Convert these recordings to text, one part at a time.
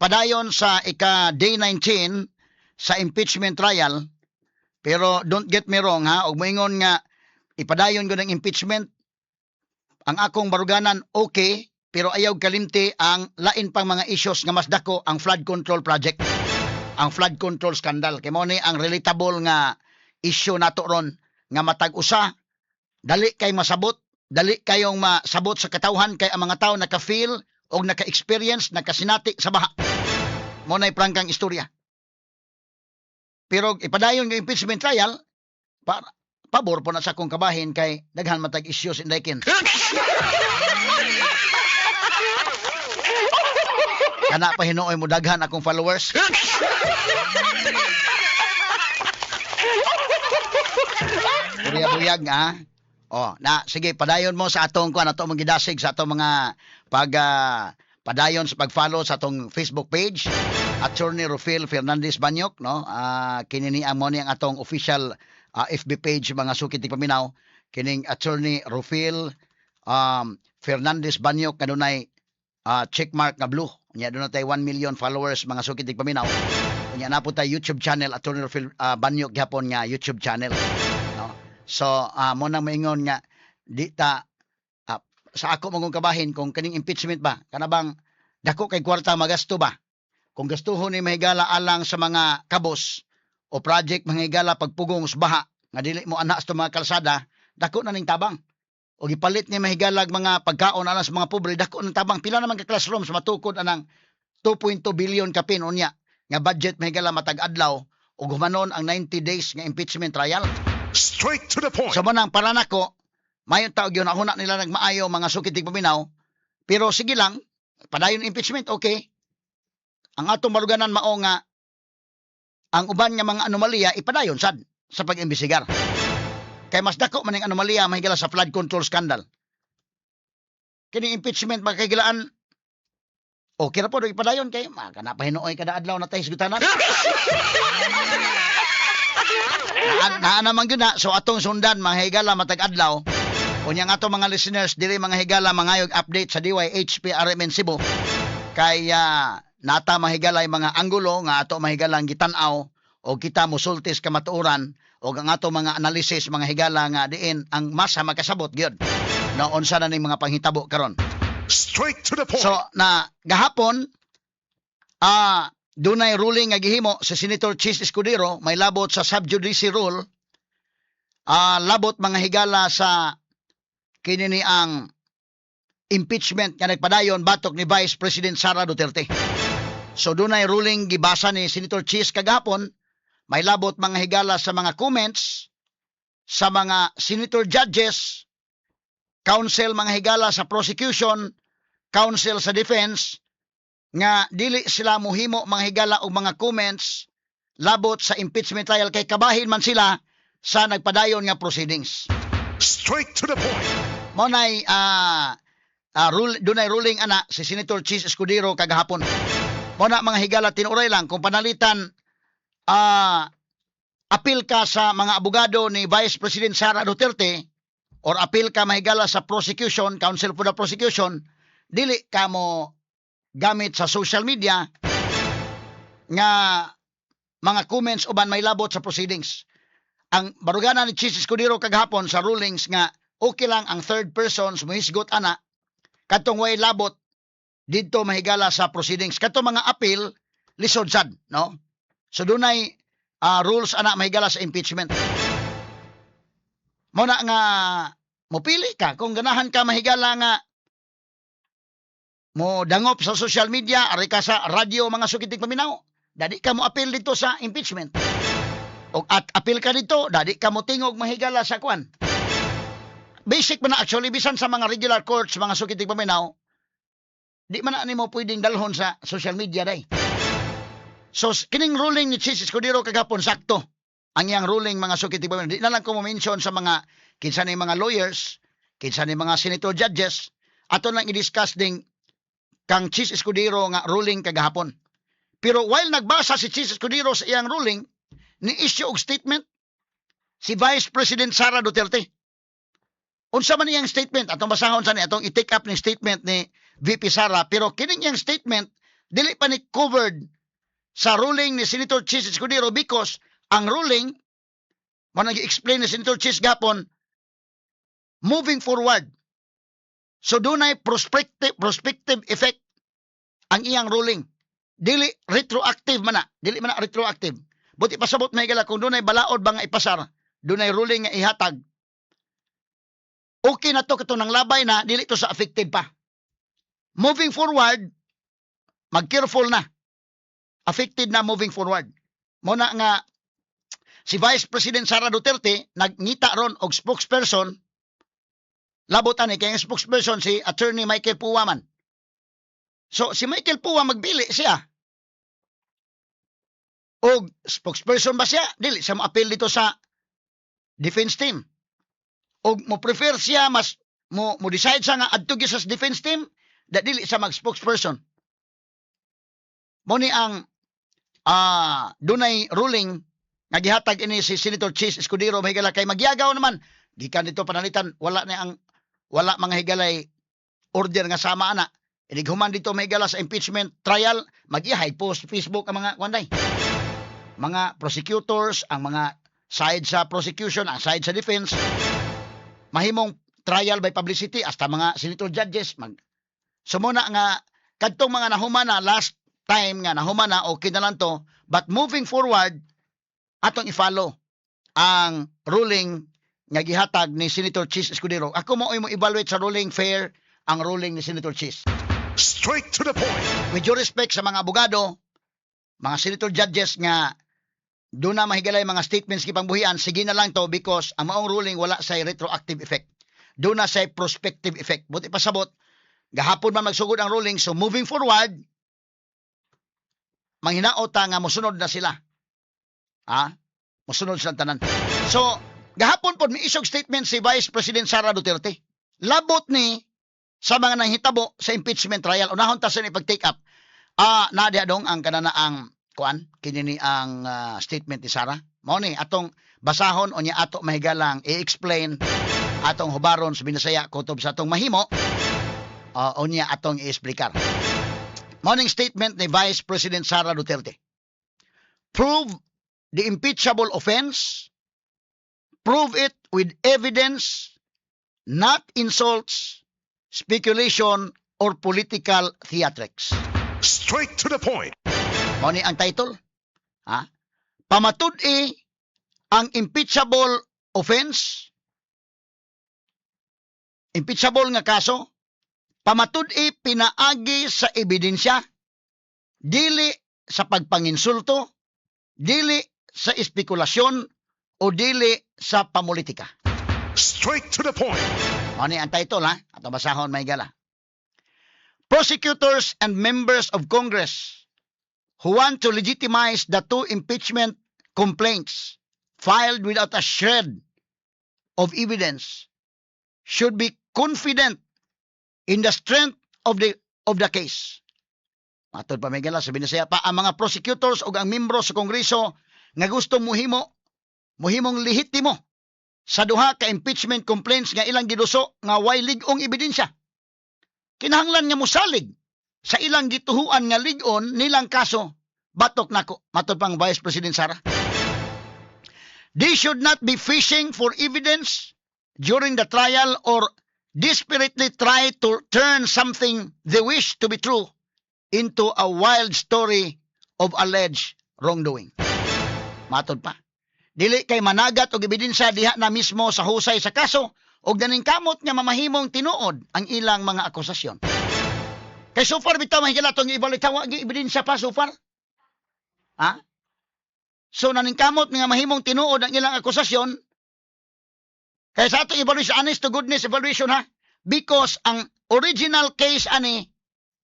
padayon sa ika day 19 sa impeachment trial. Pero don't get me wrong ha, og moingon nga ipadayon ko ng impeachment, ang akong baruganan okay, pero ayaw kalimti ang lain pang mga issues nga mas dako, ang flood control project, ang flood control scandal. Kay mao ni ang relatable nga issue nato ron nga matag usa dali kay masabot, dali kayong masabot sa katawhan kay ang mga tao naka-feel og naka-experience, nakasinati sa baha. Mao nay prangkang istorya. Pero ipadayon nga impeachment trial, pabor po na sa akong kabahin kay daghan matag issues in Daikin. Kana pa hinuoy mo daghan akong followers. Buyag-buyag nga. Oh, na sige, padayon mo sa atong kuan, ato mong gidasig sa atong mga pag padayon sa pag-follow sa atong Facebook page, Attorney Rufil Fernandez Banyok, no? Kini ni ang mo ni ang atong official FB page, mga suki tigpaminaw, kining Attorney Rufil Fernandez Banyok kanunay check mark nga blue. Unya doon na tay 1 million followers, mga suki tigpaminaw. Unya na po tay YouTube channel, Attorney Rufil Banyok gyapon nga YouTube channel, no? So mo nang maingon nga di ta sa ako mong kabahin kung kaning impeachment ba kana bang dako kay kwarta magasto ba, kung gastuhon ni mahigala alang sa mga kabos o project mahigala pagpugong sa baha nga dili mo ana sa mga kalsada, dako na ning tabang. O gipalit ni mahigalag mga pagkaon alang sa mga pobre, dako ng tabang. Pila naman ka classrooms matukod anang 2.2 billion kapin unya nga budget mahigala matag adlaw ug humanon ang 90 days nga impeachment trial? Straight to the point. So mo nang para nako, mayon taog yun ahuna nila nagmaayo, mga sukit paminaw, pero sige lang, padayon impeachment, okay. Ang atong baruganan mao nga ang uban nga mga anomalya ipadayon sad sa pag-imbestigar. Kay mas dako man ang anomalya mahigala sa flood control scandal. Kini impeachment makagilaan okay ra po ipadayon kay makana pa hinuoy kada adlaw na tayo hisgutanan. Naa naman gyud na. So atong sundan, mga higala, matag adlaw. Unya nga ato mga listeners diri, mga higala, mangayog update sa DYHP RMN Cebu kay nata mahigalay mga anggulo nga ato mahigalang gitan-aw o kita mosultis kamatuoran o ang ato mga analysis, mga higala, nga diin ang masa makasabot gyud no unsa na ning mga panghitabo karon. Straight to the point. So na gahapon dunay ruling nga gihimo sa Senator Chis Escudero may labot sa sub judice rule, labot, mga higala, sa kini ni ang impeachment nga nagpadayon batok ni Vice President Sara Duterte. So dunay ruling gibasa ni Senator Chis kagahapon may labot, mga higala, sa mga comments sa mga senator judges, counsel, mga higala, sa prosecution, counsel sa defense, nga dili sila muhimo, mga higala, og mga comments labot sa impeachment trial kay kabahin man sila sa nagpadayon nga proceedings. Straight to the point. Mao nay dunay ruling ana si Senator Chis Escudero kagahapon. Mao na, mga higala, tinuray lang kung panalitan apil ka sa mga abogado ni Vice President Sara Duterte or apil ka, mahigala, sa prosecution, counsel for the prosecution, dili ka mo gamit sa social media nga mga comments uban may labot sa proceedings. Ang baruganan ni Chis Escudero kagahapon sa rulings nga okay lang ang third persons mohisgot ana kadtong way labot didto, mahigala, sa proceedings. Kadtong mga appeal, lisod sad, no? So dunay rules ana, mahigala, sa impeachment. Mo na nga mopili ka kung ganahan ka, mahigala, nga mo dangop sa social media, ari ka sa radyo, mga sukitig paminaw, dadi ka mo appeal dito sa impeachment. O at appeal ka dito, dadi ka mo tingog, mahigala, sa kwan. Basic man na actually, bisan sa mga regular courts, mga sukitig paminaw, di man na nimo pwedeng dalhon sa social media day. So kining ruling ni Chis Escudero kagahapon, sakto ang iyang ruling, mga sukitig paminaw. Di na lang ko mo mention sa mga kinsa ni mga lawyers, kinsa ni mga senator judges, ato lang i-discuss ding kang Chis Escudero nga ruling kagahapon. Pero while nagbasa si Chis Escudero sa iyang ruling, ni-issue og statement si Vice President Sara Duterte. Unsa man iyang statement? Atong basahon sa ni atong i-take up ni statement ni VP Sara, pero kining iyang statement Dili pa ni covered sa ruling ni Senator Chiz Escudero because ang ruling mo nag-explain ni Senator Chiz gapon, moving forward. So dunay prospective effect ang iyang ruling. Dili retroactive man na, dili man na retroactive. Buti pasabot, mga higala, kung dunay balaod ba nga ipasar, dunay ruling nga ihatag. Okay na to kato nang labay na, dili to sa affected pa. Moving forward, mag-careful na. Affected na moving forward. Mao na nga si Vice President Sara Duterte nagngita ron og spokesperson labot ani, kay ang spokesperson si Attorney Michael Poa man. So si Michael Poa, magbili siya. Og spokesperson ba siya? Dili siya mo-appeal dito sa defense team. Og mo prefer siya, mas mo decide siya nga adto gyud sa defense team da dili siya mag spokesperson. Mo ni ang dunay ruling nga gihatag ini si Senator Chiz Escudero, mga higala, kay magyagaw naman gikan dito panalitan wala na ang wala, mga higalay, order nga sama ana. Inig human dito, mga higala, sa impeachment trial, magihay post Facebook ang mga kwanday, mga prosecutors, ang mga side sa prosecution, ang side sa defense, mahimong trial by publicity, hasta mga senator judges mag. So muna nga kadtong mga nahuman na last time nga nahuman na, okay na lang to, but moving forward, atong i-follow ang ruling nga gihatag ni Senator Chiz Escudero. Ako mo mo evaluate sa ruling, fair ang ruling ni Senator Chiz. Straight to the point. With due respect sa mga abogado, mga senator judges nga doon na mahigalay mga statements gipangbuhian, sige na lang to because ang maong ruling wala sa retroactive effect. Doon na sa prospective effect. Buti pasabot, gahapon man magsugod ang ruling, so moving forward, manghinaot ta nga mosunod na sila. Ha? Mosunod silang tanan. So, gahapon po, may isog statement si Vice President Sara Duterte. Labot ni sa mga nanghitabo sa impeachment trial. Unahon ta sa ipag-take up. Ah, na diha dong ang kanana ang kuan kini ni ang statement ni Sara. Mao ni atong basahon unya ato mahigalang i-explain, atong hubaron sa Binasaya kutob sa atong mahimo, unya atong i-explicar. Mao ning statement ni Vice President Sara Duterte. "Prove the impeachable offense, prove it with evidence, not insults, speculation, or political theatrics." Straight to the point. Mao ni ang title. Ha? Pamatud-i ang impeachable offense, impeachable nga kaso, pamatud-i pinaagi sa ebidensya, dili sa pagpanginsulto, dili sa espekulasyon, o dili sa pamulitika. Straight to the point. Mao ni ang title ha. Ato basahon, mga higala. "Prosecutors and members of Congress who want to legitimize the two impeachment complaints filed without a shred of evidence should be confident in the strength of the case." Matod pa, mga higala, sabi na siya pa, ang mga prosecutors o ang membro sa Kongreso nga gusto muhimong lehitimo sa duha ka impeachment complaints nga ilang giduso nga way lig-ong ebidensya, kinahanglan nga mosalig sa ilang gituhuan nga lig-on nilang kaso batok nako, matod pang Vice President Sara. "They should not be fishing for evidence during the trial or desperately try to turn something they wish to be true into a wild story of alleged wrongdoing." Matod pa, dili kay managat og ebidensya diha na mismo sa husay sa kaso og naningkamot nga mamahimong tinuod ang ilang mga akusasyon. Kay so far bitaw, mahigala, tong evaluate, wa gyud ebidensya pa so far. Ha? So naningkamot nga mahimong tinuod ang ilang akusasyon. Kay sa atong evaluation, honest to goodness evaluation ha, because ang original case ani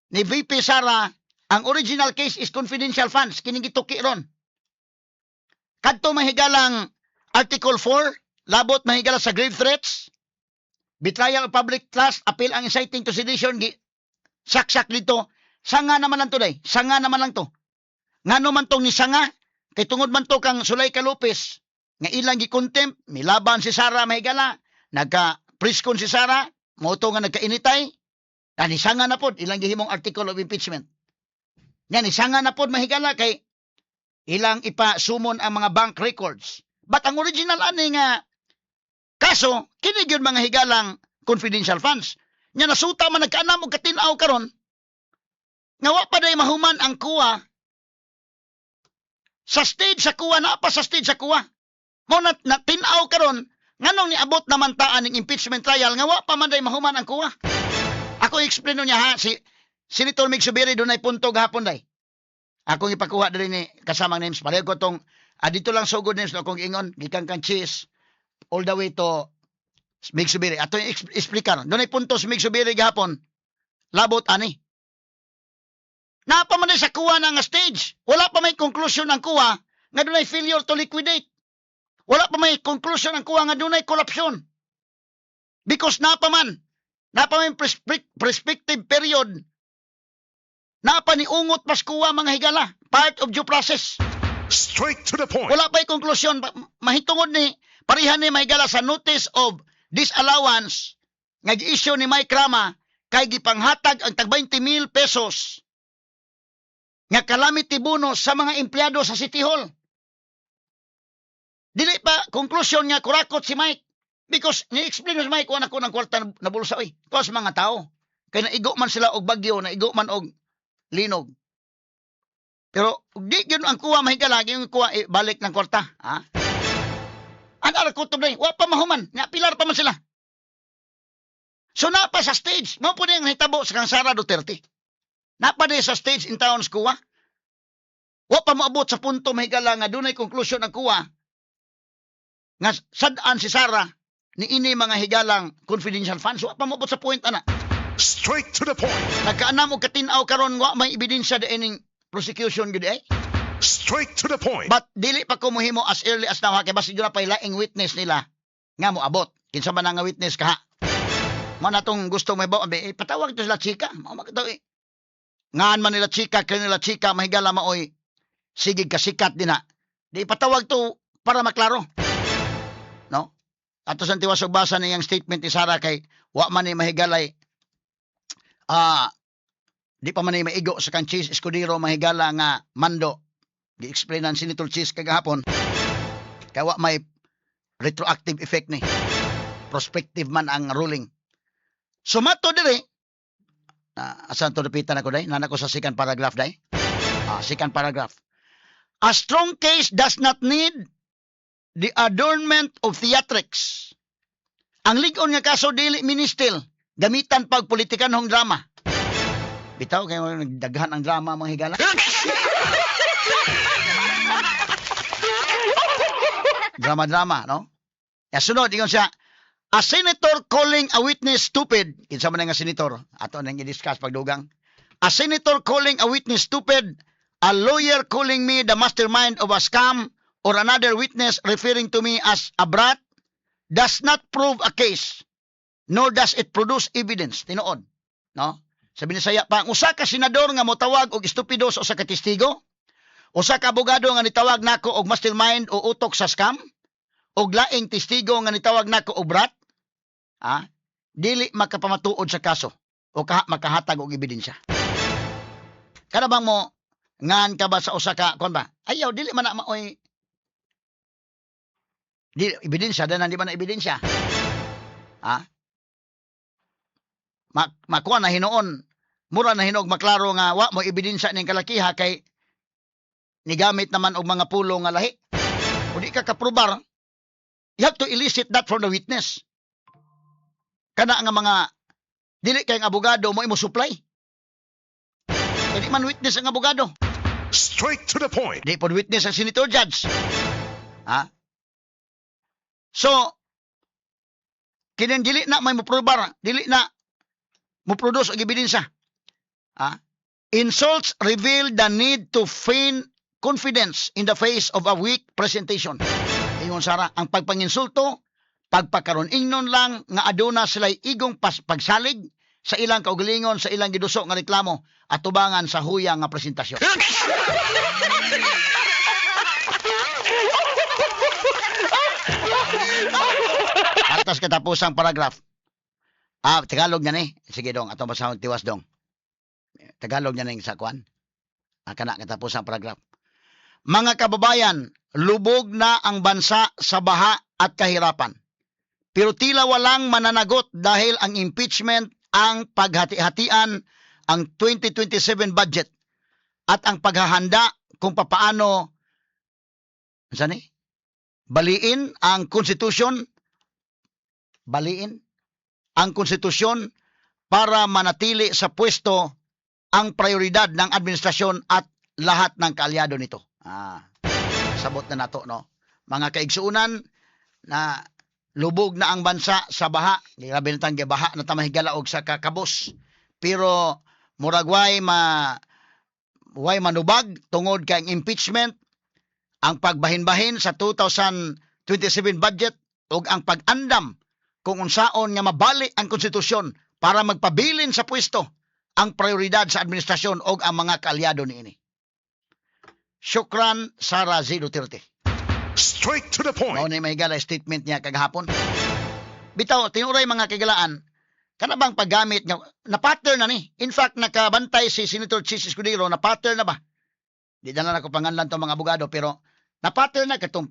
ni VP Sara, ang original case is confidential funds kining gituki ron. Kadto mahigalang Article 4, labot mahigala sa grave threats, betrayal of public trust, appeal ang inciting to sedition, gi saksak dito. Sanga naman lang to day, sanga naman lang to. Ngano man tong ni sanga? Kay tungod man to kang Zuleika Lopez nga ilang gi-contempt, milaban si Sara, mahigala, nagka presscon si Sara, mao to nga nagkainitay, ani sanga na pod ilang gihimong article of impeachment. Yan, isanga na pod, mahigala, kay ilang ipa-summon ang mga bank records. But ang original ani nga kaso, kini gyud, mga higalang, confidential funds. Nya nasuta man nagkaanam og katin-aw karon nga wa pa day mahuman ang COA sa stage sa COA na pa sa stage sa COA. Mo na, na tin-aw karon nganong niabot naman taan ning impeachment trial nga wa pa man day mahuman ang COA. Ako i-explain niya ha, si Senator Migz Zubiri dunay punto gahapon day. Akong ipakuha diri ni kasamang names pareho ko tong dito lang sugod names akong ingon gikan kang Chiz all the way to Migz Zubiri. Ato yung explicar. Dunay punto si Migz Zubiri gahapon labot ani. Naa pa man sa COA na nga stage. Wala pa may conclusion ang COA nga dunay failure to liquidate. Wala pa may conclusion ang COA nga dunay corruption. Because naa pa may prospective period. Naa pa ni ungot pas COA, mga higala. Part of due process. Straight to the point. Wala pa'y konklusyon. Mahitungod ni, parehan ni, mahigala, sa notice of disallowance nga gi-issue ni Mike Rama kay gipanghatag ang tag 20 mil pesos nga calamity bonus sa mga empleyado sa City Hall. Dili pa konklusyon nga kurakot si Mike. Because ni-explain si Mike, "Wala ko ng kwarta na bulsa oy. Kuha sa mga tao. Kay naigo man sila og bagyo, naigo man og linog." Pero ug di gyud ang COA, mahigala, yung COA balik ng kwarta, ha? Ano ara kutob na, wa pa mahuman, nga pilar pa man sila. So naa pa sa stage, mao po ang nahitabo sa kang Sara Duterte. Naa pa sa stage in town sa COA. Wa pa moabot sa punto, mahigala, nga dunay conclusion ang COA nga sad-an si Sara ni ini, mga higalang, confidential funds. Wa pa moabot sa point ana. Straight to the point. Nagkaanam og katin-aw karon wa may ebidensya di ining prosecution gud eh. Straight to the point. But dili pa ko mohimo as early as now ha, kay basi na pay laing witness nila nga moabot. Kinsa man ang nga witness kaha? Mo na tong gusto may ba eh, patawag to sila chika. Mao man eh. Ngaan man nila chika kay nila chika, mahigala, maoy sige kasikat din na. Di patawag to para maklaro. No? Ato sa tiwas og basa niyang statement ni Sara kay wa man ni mahigalay di pa man ni maigo sa kang Chiz Escudero, mahigala, nga mando. Gi-explain ang Senator Chiz kagahapon kay wa may retroactive effect ni, prospective man ang ruling. Sumato dire na asan to repitan ako day nana ko sa second paragraph day. Second paragraph: "A strong case does not need the adornment of theatrics." Ang lig-on nga kaso dili ministil gamitan pag politikanhong drama. Bitaw kay nagdaghan ang drama, mga higala. Drama-drama, no? Ya sunod, ingon siya, "A senator calling a witness stupid," kinsa man nga senator, ato nang i-discuss pagdugang. "A senator calling a witness stupid, a lawyer calling me the mastermind of a scam, or another witness referring to me as a brat does not prove a case, nor does it produce evidence." Tinuod, no? Sa Binisaya pa, ang usa ka senador nga motawag og estupido sa usa ka testigo, usa ka abogado nga nitawag nako og mastermind o utok sa scam, og laing testigo nga nitawag nako og brat, dili makapamatuod sa kaso o makahatag og ebidensya. Kada bang mo ngan ka ba sa usa ka kon ba? Ayaw, dili man na maoy di ebidensya danan, di man na ebidensya. Ha? Makuha na hinuon, mura na hinuog maklaro nga wa mo ebidensya ning kalakiha kay nigamit naman og mga pulo nga lahi. Kung di ka kaprobar, you have to elicit that from the witness. Kana nga mga dili kay ang abogado mo imo supply. Kay di man witness ang abogado. Straight to the point. Di pod witness ang senator judge. Ha? So, kining dili na may moprobar, dili na mo-produce og ebidensya. Ha? "Insults reveal the need to feign confidence in the face of a weak presentation." Ingon Sara, ang pagpanginsulto, pagpakaron ingnon lang nga aduna sila'y igong pagsalig sa ilang kaugalingon sa ilang giduso nga reklamo at tubangan sa huya nga presentasyon. Atas katapusang paragraph. Tagalog na ni. Sige dong, atong basahon tiwas dong. Tagalog na ning sa kwan. Ah, kana katapos ang paragraph. Mga kababayan, lubog na ang bansa sa baha at kahirapan. Pero tila walang mananagot dahil ang impeachment, ang paghati-hatian, ang 2027 budget at ang paghahanda kung papaano, saan eh? Baliin ang konstitusyon, baliin ang konstitusyon para manatili sa pwesto ang prioridad ng administrasyon at lahat ng kaalyado nito. Ah, sabot na nato, no? Mga kaigsuunan, na lubog na ang bansa sa baha. Grabe na tang baha na ta mahigala og sa kakabos. Pero murag way manubag tungod kay ang impeachment, ang pagbahin-bahin sa 2027 budget ug ang pag-andam kung unsaon nga mabali ang konstitusyon para magpabilin sa pwesto ang prioridad sa administrasyon o ang mga kaalyado niini. Shukran, Sara Z. Duterte. Straight to the point. Mao ni, mga higala, statement niya kagahapon. Bitaw, tinuray, mga kahigalaan, kana bang paggamit nga na pattern na ni. In fact, nakabantay si Senator Chiz Escudero na pattern na ba? Di na lang ako panganlan tong mga abogado, pero na pattern na katong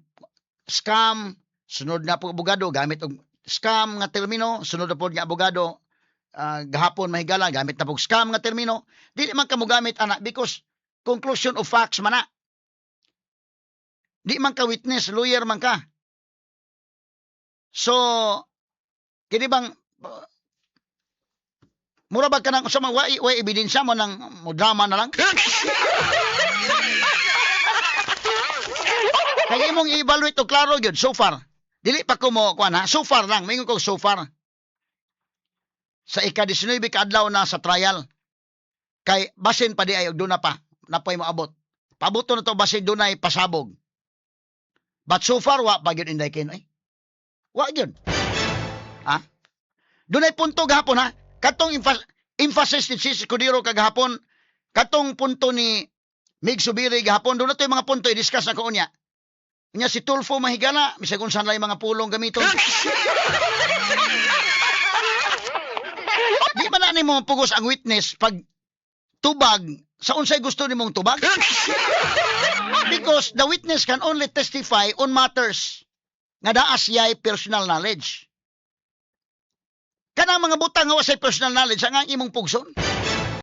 scam, sunod na po abogado gamit og scam nga termino, sunod na po nga abogado gahapon, mahigala, gamit na po scam nga termino. Dili man ka mogamit ana because conclusion of facts man na. Di man ka witness, lawyer man ka. So, kini bang mura ba ka nang sa mga way ebidensya mo nang mo drama na lang? Kaya imong i-evaluate og klaro gyud so far. Dili pa ko mo kuan ha, so far lang, mingon ko so far. Sa ika-19 ka adlaw na sa trial. Kay basin pa di ay og duna pa, napay moabot. Pabuto na to, basin dunay pasabog. But so far wa pa gyud, Inday Ken, eh. Wa gyud. Ha? Dunay punto gahapon ha. Katong emphasis ni Chiz Escudero kagahapon, katong punto ni Migz Zubiri gahapon, doon na to yung mga punto i-discuss na ko unya. Unya si Tulfo, mahigala, bisag unsa lang mga pulong gamiton. Di man na nimo pugos ang witness pag tubag sa unsay gusto nimong tubag. Because the witness can only testify on matters nga naa siya'y personal knowledge. Kanang mga butang nga wa say personal knowledge ang imong pugson.